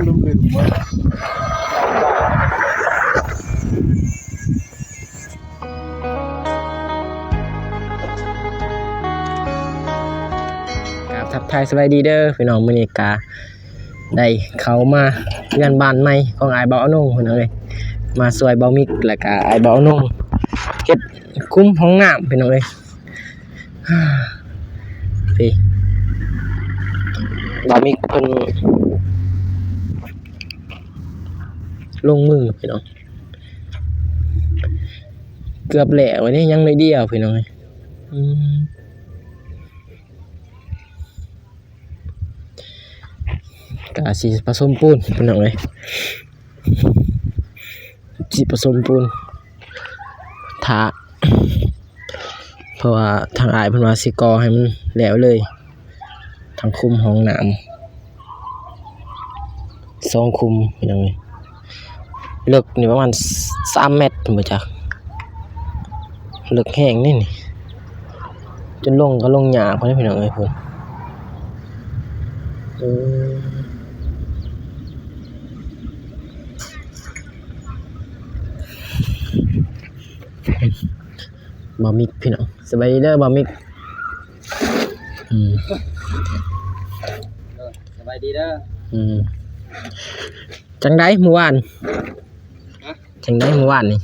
ລົງເລີຍ ກາບທັກທາຍສະບາຍດີເດີພີ່ນ້ອງ, ມື້ນີ້ກະໄດ້ເຂົ້າມາເຮືອນບ້ານໃໝ່ຂອງອ້າຍບ່າວອານົງພີ່ນ້ອງເອີຍ, ມາຊ່ວຍບ່າວມິກ ແລ້ວກະອ້າຍບ່າວອານົງເຮັດຂຸມຫ້ອງນ້ຳພີ່ນ້ອງເອີຍ. ພີ່ ບ່າວມິກເພິ່ນລົງມືພີ່ນ້ອງ, ເກືອບແລ້ວນີ້ ຍັງໜ້ອຍດຽວພີ່ນ້ອງເອີຍ. ອືມ ກະຊິປະສົມປູນພີ່ນ້ອງເອີຍ, ຊິປະສົມປູນຖ້າ ເພາະວ່າທາງອ້າຍເພິ່ນວ່າຊິກໍ່ໃຫ້ມັນແລ້ວເລີຍ ທາງຂຸມຫ້ອງນ້ຳ ສອງຂຸມພີ່ນ້ອງເອີຍ. ເລິກນີ້ປະມານສາມແມັດພຸ້ນບໍ່ຈັກ, ເລິກແຮງເດ້ນີ້, ຈົນລົງກໍລົງຍາກພຸ້ນພີ່ນ້ອງເອີຍ ພຸ້ນ. ເອີ ບ່າວມິກພີ່ນ້ອງ, ສະບາຍດີເດີບ່າວມິກ. ອືມ ເອີ ສະບາຍດີເດີ. ອືມ ຈັ່ງໃດມື້ວານ? ຮະ? ຈັ່ງໃດມື້ວານນີ້?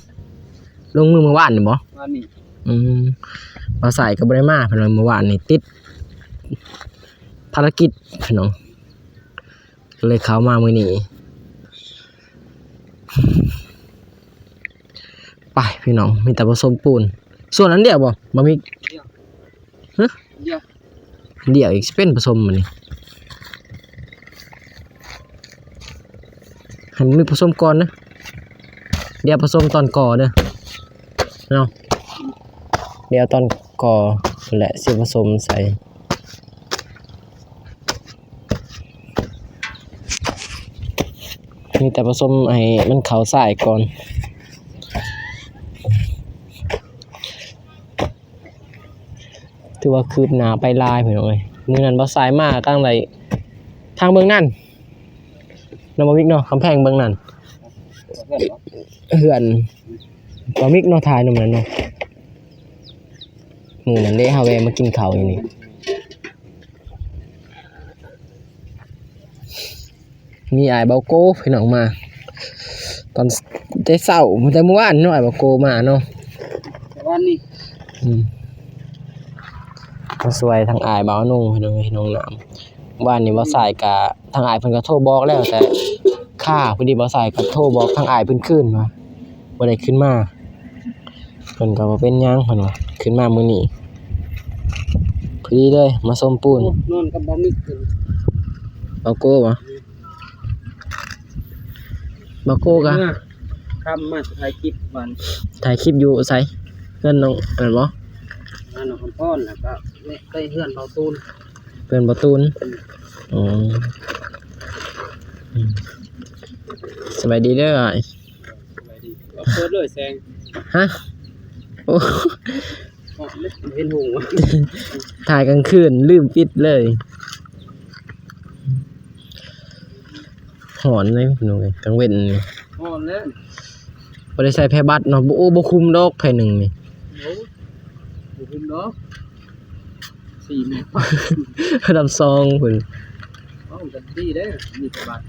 ລົງມືມື້ວານນີ້ບໍ່? ວານນີ້. ອືມ ບ່າວສາຍກໍບໍ່ໄດ້ມາ ເພິ່ນວ່າມື້ວານນີ້ຕິດພາລະກິດພີ່ນ້ອງ, ກໍເລີຍເຂົ້າມາມື້ນີ້. ໄປພີ່ນ້ອງ, ມີແຕ່ປະສົມປູນ. ສ່ວນອັນດຽວບໍ່? ບໍ່ມີ. ຮະ? ດຽວ ດຽວອີກ ຊິເປັນປະສົມມື້ນີ້. ໃຫ້ມັນມີປະສົມກ່ອນເດີ, ດຽວປະສົມຕອນກໍ່ເດີເນາະ, ດຽວຕອນກໍ່ແຫຼະຊິປະສົມໃສ່. ມີແຕ່ປະສົມໃຫ້ມັນເຂົ້າຊາຍກ່ອນ. ຖືວ່າຄືບໜ້າໄປຫຼາຍພີ່ນ້ອງເອີຍ. ມື້ນັ້ນບ່າວສາຍມາທາງໃດ? ທາງເບື້ອງນັ້ນເນາະ ບ່າວມິກເນາະ, ກຳແພງເບື້ອງນັ້ນ ເຮືອນ ບ່າວມິກເນາະ ຖ່າຍນຳນັ້ນເນາະ. ມື້ນັ້ນເດ້ ເຮົາແວ່ມາກິນເຂົ້າຢູ່ນີ້. ມີອ້າຍບ່າວໂກພີ່ນ້ອງມາຕອນແຕ່ເຊົ້າ ແຕ່ມື້ວານເນາະ, ອ້າຍບ່າວໂກມາເນາະ ແຕ່ວານນີ້. ອືມ ມາຊ່ວຍທາງອ້າຍບ່າວນຸ່ງພີ່ນ້ອງເອີຍ ນ້ອງນ້ຳ. ວານນີ້ບ່າວສາຍກະ ທາງອ້າຍເພິ່ນກະໂທບອກແລ້ວ ແຕ່ຄາ ພໍດີບ່າວສາຍກະໂທບອກທາງອ້າຍເພິ່ນຄືນວ່າບໍ່ໄດ້ຂຶ້ນມາ. ເພິ່ນກໍບໍ່ເປັນຫຍັງ ເພິ່ນວ່າ ຂຶ້ນມາມື້ນີ້ພໍດີເລີຍ ມາສົມປູນ. ໂອ້ ນອນກັບບ່າວມິກ. ບ່າວໂກບໍ? ບ່າວໂກກະ ເມື່ອຄ່ຳມາຖ່າຍຄລິບບ້ານ. ຖ່າຍຄລິບຢູ່ໃສ? ເຮືອນນ້ອງ ອັນນັ້ນບໍ? ເຮືອນນ້ອງຄຳພອນ ແລ້ວກໍໄປເຮືອນບ່າວຕູນ. ເຮືອນບ່າວຕູນ. ອືມ ອືມ ສະບາຍດີເດີອ້າຍ. ສະບາຍດີ. ເອົາເປີດເລີຍແສງ. ຮະ? ໂອ້ ເຫັນຫຸ່ງ. ຖ່າຍກາງຄືນລືມປິດເລີຍ. ຮ້ອນເລີຍພີ່ນ້ອງເອີຍ ກາງເວັນນີ້. ຮ້ອນແລ້ວ. ບໍ່ໄດ້ໃສ່ແພບັດເນາະ. ໂອ້ ບໍ່ຄຸ້ມດອກແພໜຶ່ງນີ້. ໂອ້ ບໍ່ຄຸ້ມດອກ. ສີ່ແມັດ ອັນດັບສອງພຸ້ນ. ເອົ້າ ກໍດີເດ້ ມີແພບັດ.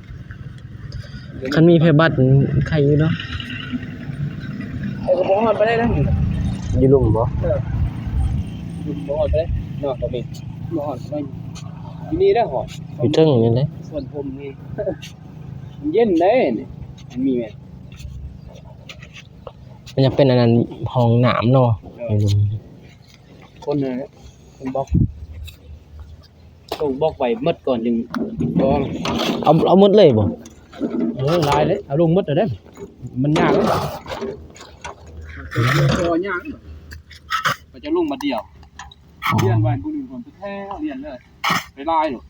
ຄັນມີແພບັດໄຄຢູ່ເນາະ. ເອີ ກໍບໍ່ຮ້ອນປານໃດນະ. ຢູ່ລຸ່ມບໍ? ເອີ ຢູ່ລຸ່ມບໍ່ຮ້ອນປານໃດເນາະ. ບໍ່ມີ ບໍ່ຮ້ອນປານໃດ. ຢູ່ນີ້ແຫຼະຮ້ອນ. ຢູ່ເທິງນີ້ແຫຼະ ສ່ວນຜົມນີ້ ມັນເຢັນເດ້ນີ້. ມັນມີແມ່ນ ມັນຍັງເປັນອັນນັ້ນ ຫ້ອງນ້ຳເນາະ. ເອີ ຢູ່ລຸ່ມ. ຄົນນັ້ນແຫຼະ ຄົນບລັອກ ຕ້ອງບລັອກໄວ້ໝົດກ່ອນຈຶ່ງຈອງ. ເອົາ ເອົາໝົດເລີຍບໍ່? ໂອ້ ຫຼາຍເດ້ ເອົາລົງໝົດເລີຍເດ້. ມັນຍາກເດ້ ກໍຍາກ ກໍຈະລົງມາດຽວ. ອໍ ລຽນໄວ້ຜູ້ໜຶ່ງກ່ອນ ແທ້ ລຽນເລີຍ ໄປຫຼາຍໂລດ.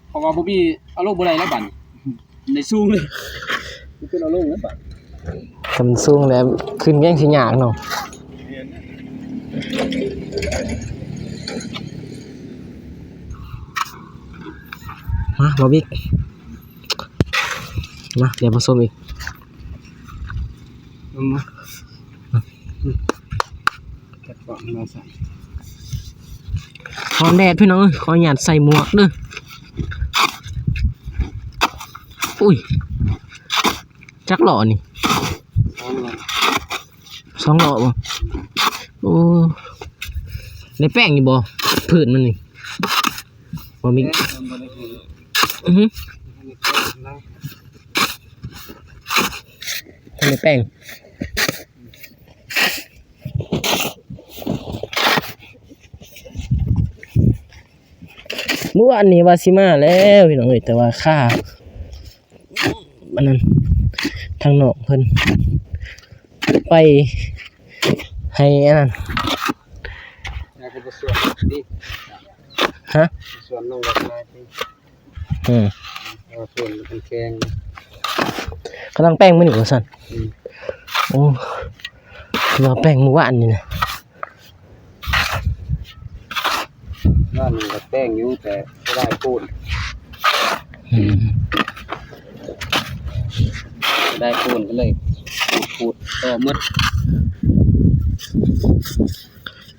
ເພາະວ່າບໍ່ມີ ເອົາລົງບໍ່ໄດ້ແລ້ວບັດນີ້. ໃນສູງເລີຍ ຄືເອົາລົງແລ້ວບາດ. ຄັນສູງແລ້ວຂຶ້ນແຮງຊິຍາກເນາະ. ມາ ບ່າວບິກ ມາ ດຽວປະສົມອີກ ເອົາມາ ຈັບກອງມາໃສ່ ຮ້ອນແດດພີ່ນ້ອງເອີຍ ຂໍອະນຸຍາດໃສ່ໝວກເດີ. ອຸ້ຍ ຈັກລໍ້ນີ້? ສອງລໍ້ ສອງລໍ້ບໍ່? ໂອ້ ໄດ້ແປ້ງຢູ່ບໍ່? ພື້ນມັນນີ້ ບໍ່ມີ ແປ້ງມັນບໍ່ໄດ້ ອືຮຶ ບໍ່ໄດ້ແປ້ງ. ມື້ວານນີ້ວ່າຊິມາແລ້ວພີ່ນ້ອງເອີຍ ແຕ່ວ່າຄາ ອັນນັ້ນ ທາງນ້ອງເພິ່ນໄປໃຫ້ອັນນັ້ນ ແລ້ວກໍບໍ່ຊວນຕິ ຮະ ບໍ່ຊວນນ້ອງດອກໄມ້ຕິ ເອີ ເພາະວ່າເພິ່ນມັນແຂງ ກຳລັງແປ້ງມື້ນີ້ວ່າຊັ້ນ ອືມ ໂອ້ ລາວແປ້ງມື້ວານນີ້ນະ ວານນີ້ກໍແປ້ງຢູ່ ແຕ່ເສຍດາຍປູນ ອືມ ເສຍດາຍປູນກໍເລີຍຂູດຕໍ່ໝົດ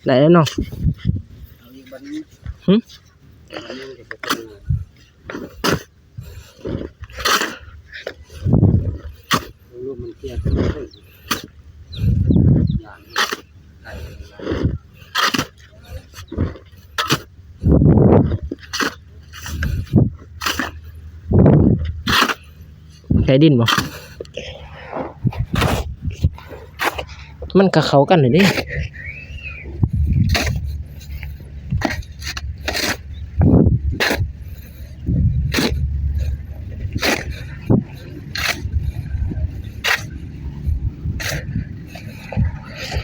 ໄດ້ແລ້ວເນາະ ເອົາອີກບັດໜຶ່ງ ຫຶ? ໃຊ້ດິນບໍ່? ມັນກໍເຂົ້າກັນເດ້.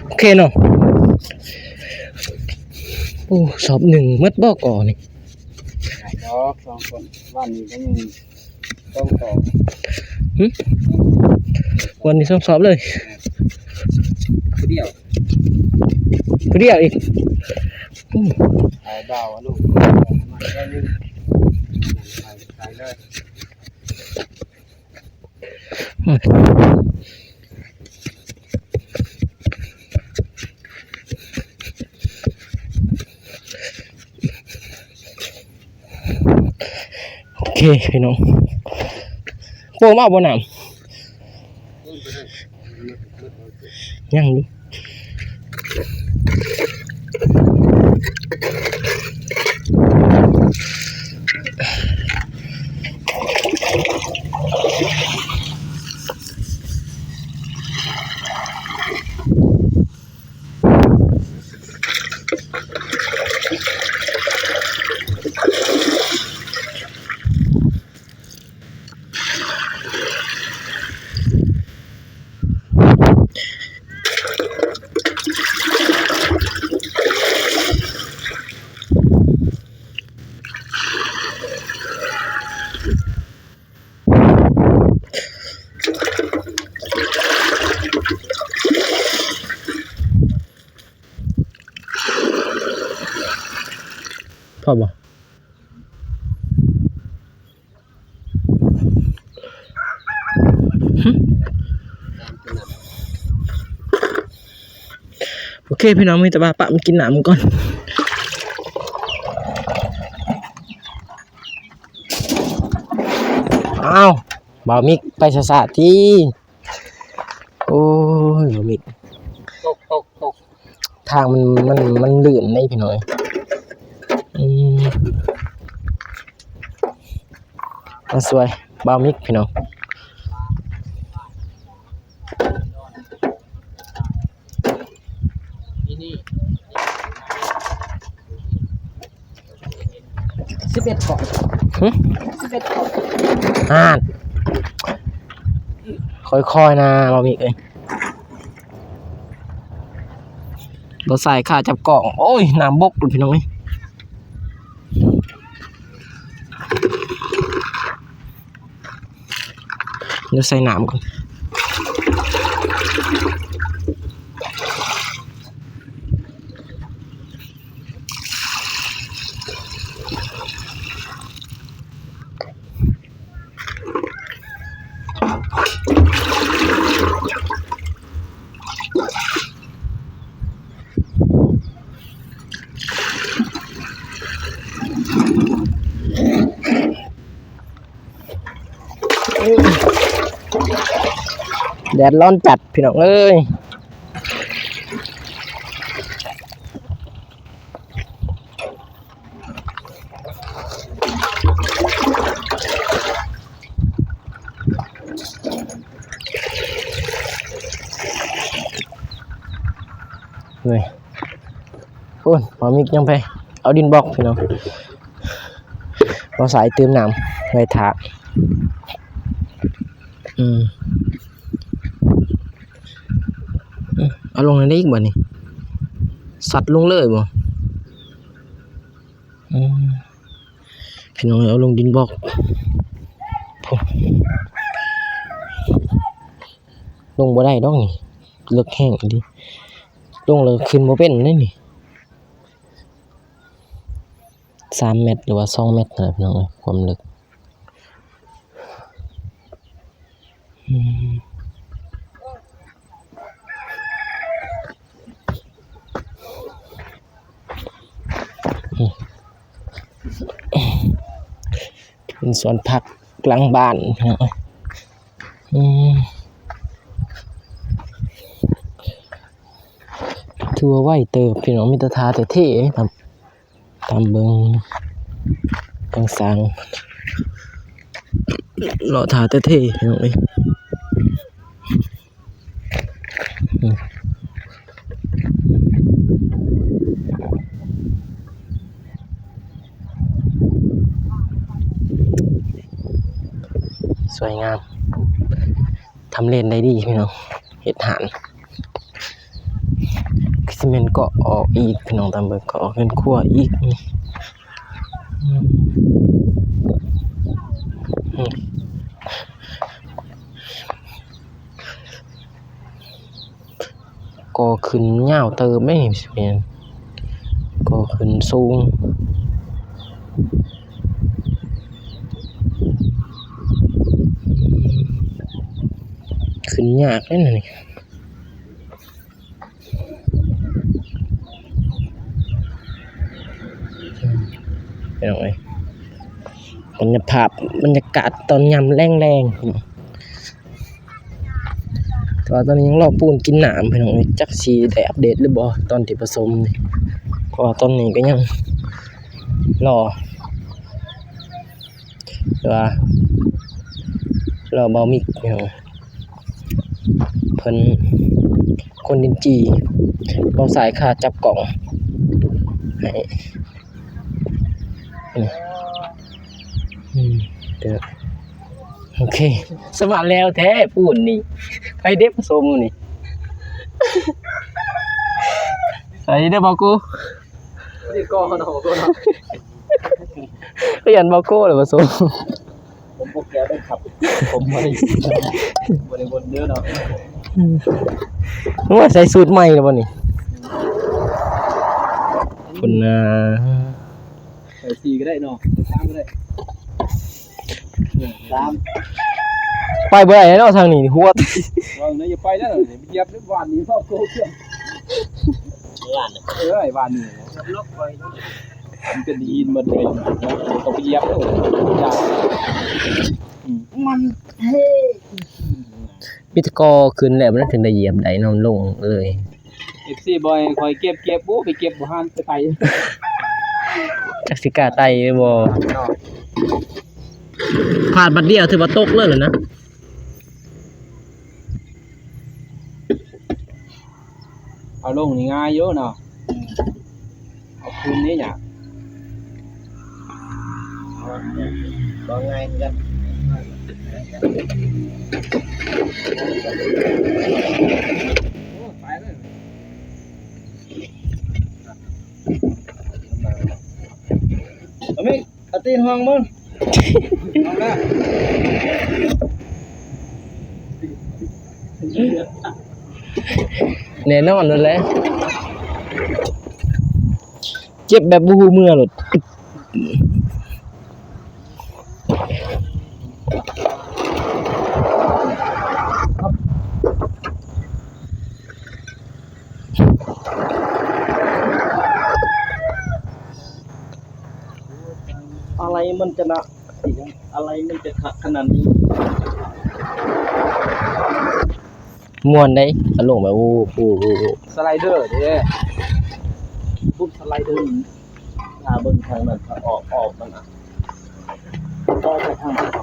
ໂອເຄເນາະ. ໂອ້ ສອບໜຶ່ງໝົດບໍ່ກໍນີ້? ດອກ ສອງຄົນ ວານນີ້ກໍຍັງ ສອງສອບ ຫຶ? ວັນນີ້ສອງສອບເລີຍ ຜູ້ດຽວ ຜູ້ດຽວອີກ ອື ຂາຍດາວອະລູກ ຂາຍເລີຍ ອື. ໂອເຄພີ່ນ້ອງ ໂປ້ມາບໍ່ນ້ຳ? ຍັງຢູ່ ພໍບໍ່? ຫຶ? ໂອເຄພີ່ນ້ອງ ມີແຕ່ວ່າປະມັນກິນນ້ຳກ່ອນ. ອ້າວ ບ່າວມິກ ໄປຊ້າໆຕິ. ໂອ້ຍ ບໍ່ມີ ຕົກ ຕົກ ຕົກ ທາງມັນ ມັນ ມັນລື່ນເດ້ພີ່ນ້ອງເອີຍ. ອືມ ມາຊ່ວຍບ່າວມິກພີ່ນ້ອງ. ສິບເອັດກ້ອງ ຫຶ? ສິບເອັດກ້ອງ ອ່ານ ຄ່ອຍໆນະ ບໍ່ມີເອີຍ ບໍ່ໃສ່ຂາຈັບກ້ອງ. ໂອ້ຍ ນ້ຳບົກ ພີ່ນ້ອງເອີຍ. ດຽວໃສ່ນ້ຳກ່ອນ. ໂອ ແດດຮ້ອນຈັດພີ່ນ້ອງເອີຍ. ນີ້ ໂອ້ຍ ບໍ່ມີຫຍັງໄປເອົາດິນບລັອກພີ່ນ້ອງ ບໍ່ໃສ່ຕື່ມນ້ຳໄວ້ຖ້າ. ອືມ ເອົາລົງນັ້ນໄດ້ອີກບໍ່ນີ້ ຊັດລົງເລີຍບໍ່? ອືມ ພີ່ນ້ອງເອີຍ ເອົາລົງດິນບລັອກ ລົງບໍ່ໄດ້ດອກນີ້ ເລິກແຮງອີ່ຫຼີ ລົງແລ້ວຂຶ້ນບໍ່ເປັນເດ້ນີ້. ສາມແມັດ ຫຼືວ່າສອງແມັດຫັ້ນແຫຼະພີ່ນ້ອງເອີຍ ຄວາມເລິກ. ອືມ ເປັນສວນຜັກຫຼັງບ້ານພີ່ນ້ອງເອີຍ. ອືມ ຖືວ່າໄວເຕີບພີ່ນ້ອງ ມີແຕ່ຖ້າແທ້ໆ ຕາມ ຕາມເບິ່ງທາງສ້າງ ເລາະຖ້າແທ້ໆ ພີ່ນ້ອງເອີຍ. ອືມ ສວຍງາມ ທຳເລໄດ້ດີພີ່ນ້ອງ ເຮັດຮ້ານ ຄືຊິແມ່ນເກາະອອກອີກພີ່ນ້ອງ ຕາມເບິ່ງເກາະອອກເຮືອນຄົວອີກ. ອືມ ອືມ ກໍຂຶ້ນຍາວເຕີບເດ້ນີ້ ຊິແມ່ນ ກໍຂຶ້ນສູງ ຂຶ້ນຍາກເດ້ນີ້. ພີ່ນ້ອງເອີຍ ບັນຍາພາບ ບັນຍາກາດຕອນຍາມແລງໆ ແຕ່ວ່າຕອນນີ້ຍັງລໍປູນກິນນ້ຳພີ່ນ້ອງເອີຍ ຈັກຊິໄດ້ອັບເດດຫຼືບໍ່ຕອນທີ່ປະສົມນີ້ ເພາະວ່າຕອນນີ້ກໍຍັງລໍ ຫຼືວ່າລໍເບົາມິກພີ່ນ້ອງ ເພິ່ນຄົນດິນຈີ່ ເບົາສາຍຄ່າຈັບກ້ອງໃຫ້ ອືມ ໂອເຄ ສະບາຍແລ້ວແທ້ປູນນີ້ ໃຜເດັບປະສົມນີ້ ໃສ່ເດີບໍ່ກູ ນີ້ກໍເນາະ ບໍ່ກູເນາະ ກໍຢ້ານບໍ່ກູແຫຼະປະສົມ. ຜົມບໍ່ແກ້ວເດີຄັບ ຜົມບໍ່ໄດ້ ບໍ່ໄດ້ບົນເດີເນາະ ອືມ ໂອ້ຍ ໃສ່ສູດໃໝ່ແລ້ວບໍ່ນີ້ ພຸ້ນນະ ໃສ່ສີ່ກໍໄດ້ເນາະ ສາມກໍໄດ້ ເອີ ສາມ ໄປບໍ່ໄດ້ເນາະ ທາງນີ້ຫົວ ວ່າແນວຢ່າໄປແລ້ວ ຢຽບວານນີ້ເນາະ ໂກເຄື່ອງ ວານ ເອີຍ ວານນີ້ ມັນເປັນຫີນໝົດເລີຍ ຕ້ອງໄປຢຽບເດີ ຢ່າ ອືມ ມັນເທ່ ມີແຕ່ກໍຂຶ້ນແລ້ວ ມັນເຖິງໄດ້ຢຽບໄດ້ເນາະ ລົງເລີຍ ເອັຟຊີ ບໍ່ໃຫ້ຂ້ອຍເກັບ ເກັບ ໂອ້ ໄປເກັບບໍ່ທັນ ໄປໄຕ ຈັກຊິກ້າໄຕ່ຫຼືບໍ່ ເນາະ ພາດບາດດຽວຖືວ່າຕົກເລີຍແຫຼະນະ. ເອົາລົງນີ້ງ່າຍຢູ່ເນາະ ເອົາຂຶ້ນນີ້ຍາກ ບໍ່ງ່າຍຄືກັນ ໂອ້ ໄປເລີຍ ເອົາມີດ ເອົາຕີນຮ່ອງເບິ່ງ ແນ່ນອນໂລດແຫຼະ ເຈັບແບບບໍ່ຮູ້ເມື່ອໂລດ. ອະໄລມັນຈະໜັກ ອະໄລມັນຈະຄັກຂະໜາດນີ້ ມ່ວນເດ້ ຖ້າລົງແບບ ໂອ້ ໂອ້ ໂອ້ ໂອ້ ສະໄລເດີເດ້ ປຸບສະໄລເດີ ຖ້າເບິ່ງທາງນັ້ນ ຖ້າອອກ ອອກມັນນະ ອອກໄປທາງນັ້ນ ໄປ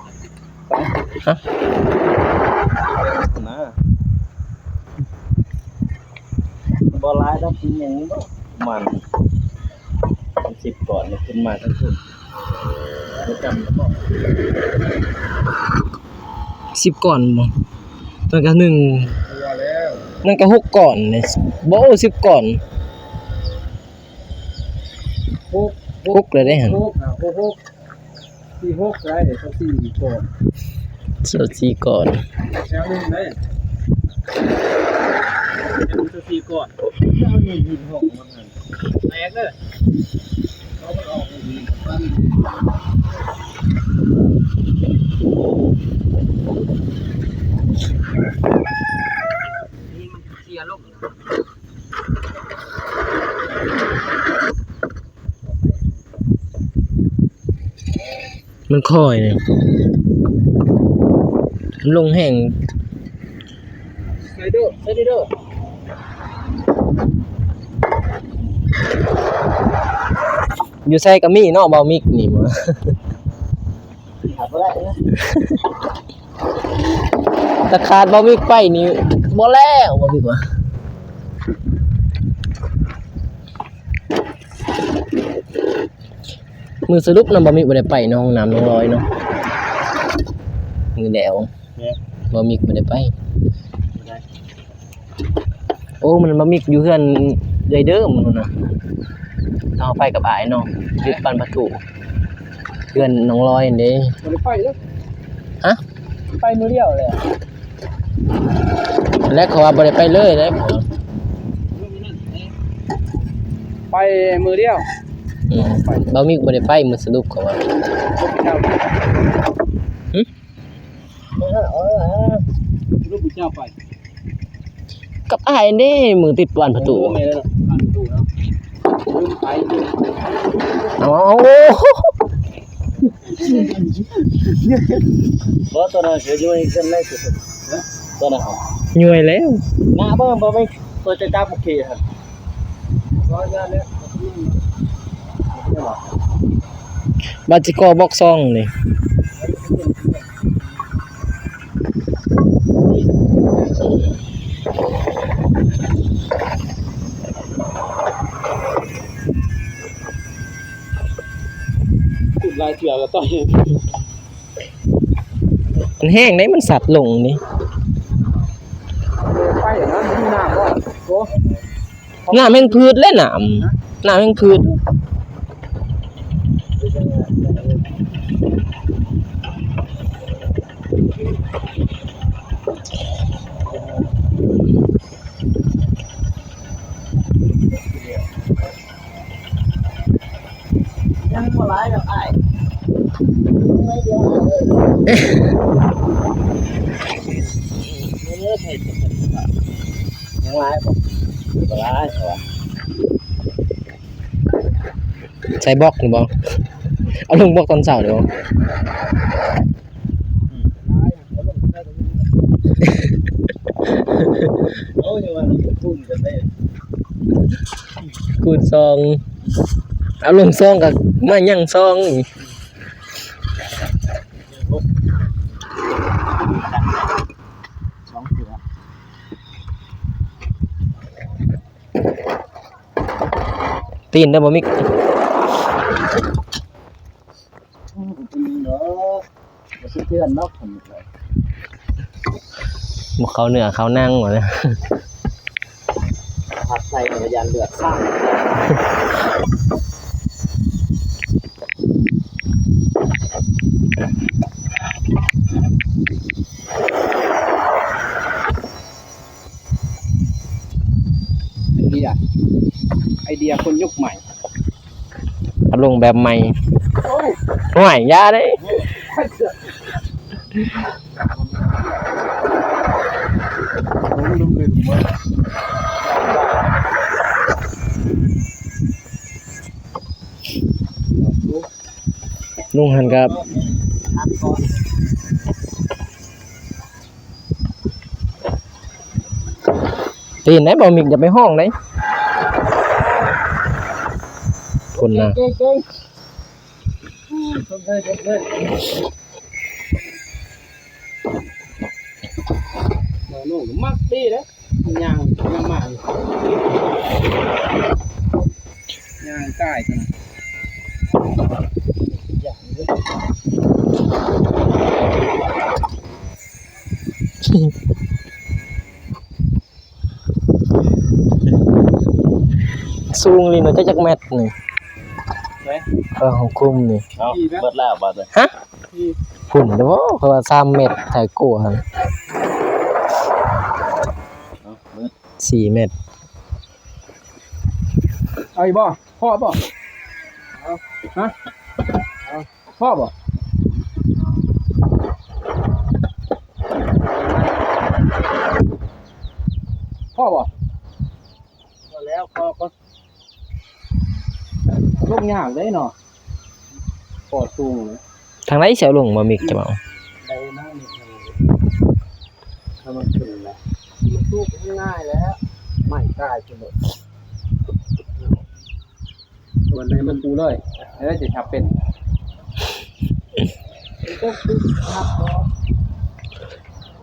ຮະ ນະ ບໍ່ຫຼາຍດອກ ມີຫຍັງບໍ່ ປະມານສາມສິບກ້ອນ ຂຶ້ນມາທາງພຸ້ນ ຈຳບໍ່ ສິບກ້ອນບໍ່? ນັ້ນກະໜຶ່ງ ນັ້ນກະຫົກກ້ອນເດ້ ບໍ່ ສິບກ້ອນ ຫົກ ຫົກແລ້ວເດ້ຫັ້ນ ຫົກ ຫົກ ສີ່ ຫົກ ໄດ້ ຊາວສີ່ກ້ອນ ຊາວສີ່ກ້ອນ ແຖວໜຶ່ງເດ້ ຊາວສີ່ກ້ອນ ເຈົ້ານີ້ ຫີນຫົກ ແຕກເດີ ເອົາມັນອອກ ເສຍລົງ ມັນຄ່ອຍນີ້ ມັນລົງແຮງ ໄຊເດີ ໄຊເດີ ຢູ່ໃສກະມີເນາະ ເບົາມິກນີ້ ຂາດບໍ່ໄດ້ເນາະ ຖ້າຂາດເບົາມິກໄປນີ້ບໍ່ແລ້ວ ເບົາມິກວ່າ. ມື້ສະຫຼຸບນຳ ບໍ່ມີ ບໍ່ໄດ້ໄປໜອງນ້ຳໜອງລອຍເນາະ ມື້ແລ້ວ ແມ່ນ ບໍ່ມີ ບໍ່ໄດ້ໄປ ບໍ່ໄດ້ ໂອ້ ມັນ ບໍ່ມີ ຢູ່ເຮືອນເອື້ອຍເດີມພຸ້ນນະ ເຮົາໄປກັບອ້າຍເນາະ ຢູ່ບ້ານປະຕູ ເຮືອນໜອງລອຍຫັ້ນເດ້ ບໍ່ໄດ້ໄປເດີ ຮະ ໄປມື້ດຽວແຫຼະ ແລະ ເຂົາວ່າບໍ່ໄດ້ໄປເລີຍເດ້ ໄປມື້ດຽວ ອືມ ບໍ່ມີ ບໍ່ໄດ້ໄປ ມື້ສະຫຼຸບເຂົາວ່າ ເຈົ້າ ຫຶ ສະຫຼຸບເຈົ້າໄປ ກັບອ້າຍເດ້ ມື້ຕິດບ້ານປະຕູ ເອີ ແມ່ນແລ້ວ ບ້ານປະຕູເນາະ ລືມໄປ ເອົາ ບໍ່ ຕອນນັ້ນຄືຢູ່ໃນເຮືອນໃນສຸດ ຕອນນັ້ນ ຍ່ວຍແລ້ວ ໜ້າເບິ່ງບໍ່ມີ ເປີດແຕ່ຈັບໂອເຄຫັ້ນ ບາດຊິກໍບອກຊອງນີ້ ຫຼາຍເທື່ອກໍຕໍ່ ມັນແຮງເດ້ ມັນຊັດລົງນີ້ ໄປນະ ມີນ້ຳບໍ່ ໂອ້ ນ້ຳແຮ່ງພືດແຫຼະ ນ້ຳ ນ້ຳແຮ່ງພືດ ຍັງບໍ່ຫຼາຍດອກອ້າຍ ຍັງຫຼາຍບໍ່? ບໍ່ຫຼາຍ ໃສ່ບລັອກນີ້ບໍ່? ເອົາລົງບລັອກຕອນເຊົ້ານີ້ບໍ່? ເອົາ ຍັງວ່າຄູນກັນໄດ້ ຄູນສອງ ເອົາລົງສອງກໍມາຍັງສອງ ສອງເທື່ອ ຕີນເດີບໍ່ມິກ ບໍ່ສະເທືອນດອກ ບໍ່ເຂົ້າເນື້ອເຂົ້າໜັງວ່າ ຫາກໃສ່ກໍຢ້ານເລືອດສ້າງ ໄອເດຍ ໄອເດຍຄົນຍຸກໃໝ່ ເອົາລົງແບບໃໝ່ ໂອ້ຍ ຫ້ວຍ ຢ່າເດ້ ລົງຫັ້ນກໍ ສາມກ້ອນ ຕີນໄດ້ ບໍ່ມິກ ຢ່າໄປຮ້ອງໄດ້ ຄົນນະ ເກັ່ງໆ ເກັ່ງໆ ເກັ່ງໆ ນ້ອງມັກດີເດ້ ຍ່າງ ຍ່າງມາ ຍ່າງກາຍ ສູງອີ່ຫຼີເນາະ ຈັກ ຈັກແມັດນີ້ ເອີ ຂອງຄຸ້ມນີ້ ເອົາ ເບິດແລ້ວບາດນີ້ ຮະ ພຸ້ນເດ້ບໍ່ ເຂົາວ່າສາມແມັດ ຖ້າກົວຫັ້ນ ເອົາ ເບິດ ສີ່ແມັດ ເອົາອີກບໍ່? ພໍບໍ່? ຮະ? ພໍບໍ່? ພໍບໍ່? ພໍແລ້ວ ພໍ ພໍ ລົງຍາກເດ້ເນາະ ພໍສູງເນາະ ທາງໃດຊິເອົາລົງ ບໍ່ມິກ ຈະເວົ້າ ໄດ້ນະມິກ ຖ້າມັນຂຶ້ນລະ ມັນສູງງ່າຍແລ້ວ ໄມ້ກາຍຂຶ້ນໂລດ ວັນໃດມັນປູເລີຍ ເອີ ຊິທັບເປັນ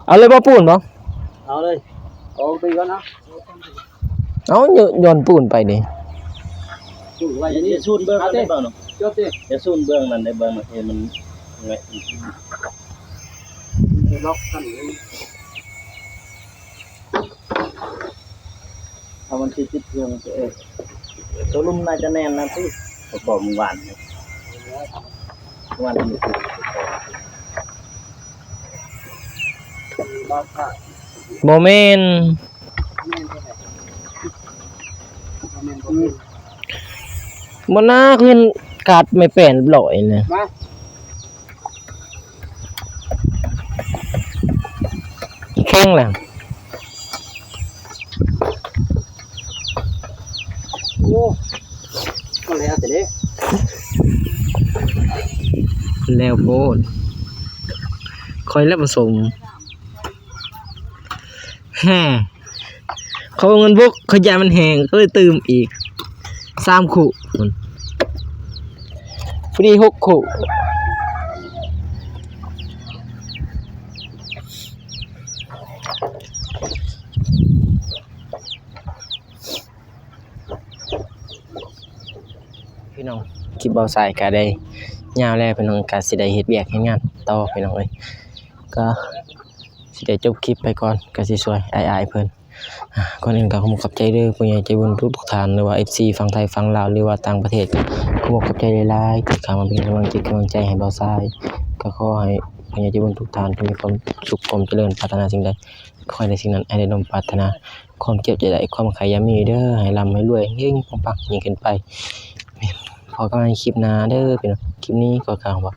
ເອົາເລີຍບໍ່ ປູນບໍ່? ເອົາເລີຍ ເອົາໄປກ່ອນເນາະ ເອົາ ໂຍນປູນໄປນີ້ ສູນໄວ້ ຢ່າສູນເບື້ອງນັ້ນໄດ້ເບິ່ງເນາະ ຈົດຕິ ຢ່າສູນເບື້ອງນັ້ນໄດ້ເບິ່ງ ມັນເຮັດມັນແງະ ລັອກກັນ ເອົາວັນທີສິບເພື່ອມັນຈະເອກ ຕົວລຸ່ມໜ້າຈະແໜ້ນນະຕິ ປະກອບມື້ວານນີ້ ມື້ວານນີ້ ບໍ່ແມ່ນ ບໍ່ນາ ຄືກາດໄມ້ແປ້ນລຽບຮ້ອຍນະ ແຂງແລ້ວ ໂອ້ ກໍແລ້ວແຕ່ເດ້ ແລ້ວໂພດ ຂ້ອຍແລ້ວປະສົມ ແຮ ເຂົາເອົາເງິນບົກ ເຂົາຢ້ານມັນແຫ້ງ ກໍເລີຍຕື່ມອີກສາມຄູ່ພຸ້ນ ພໍດີຫົກຄູ່. ພີ່ນ້ອງ ຄລິບເບົາຊາຍກະໄດ້ຍາວແລ້ວ ພີ່ນ້ອງ ກະຊິໄດ້ເຮັດວຽກເຮັດງານຕໍ່ ພີ່ນ້ອງເອີຍ ກະຊິໄດ້ຈົບຄລິບໄປກ່ອນ ກະຊິຊ່ວຍອ້າຍໆເພິ່ນ. ອາ ກ່ອນອື່ນກໍຂໍຂອບໃຈເດີ ຜູ້ໃຫຍ່ໃຈບຸນທຸກໆທ່ານ ຫຼືວ່າເອັຟຊີຝັ່ງໄທຝັ່ງລາວ ຫຼືວ່າຕ່າງປະເທດ ກໍຂໍຂອບໃຈຫຼາຍໆ ທີ່ເຂົ້າມາເປັນກຳລັງຈິດກຳລັງໃຈໃຫ້ເບົາຊາຍ ກໍຂໍໃຫ້ຜູ້ໃຫຍ່ໃຈບຸນທຸກທ່ານ ຈົ່ງມີຄວາມສຸກຄວາມຈະເລີນ ປາດຖະໜາສິ່ງໃດ ຂໍໃຫ້ໄດ້ສິ່ງນັ້ນ ໃຫ້ໄດ້ສົມປາດຖະໜາ ຄວາມເຈັບຢ່າໄດ້ ຄວາມໄຂ້ຢ່າມີເດີ ໃຫ້ລ່ຳໃຫ້ລວຍ ເຮັງໆ ປັງໆ ຍິ່ງຂຶ້ນໄປ ພໍ້ກັນໃໝ່ຄລິບໜ້າເດີພີ່ນ້ອງ ຄລິບນີ້ກໍກ່າວວ່າ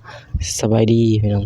ສະບາຍດີພີ່ນ້ອງ.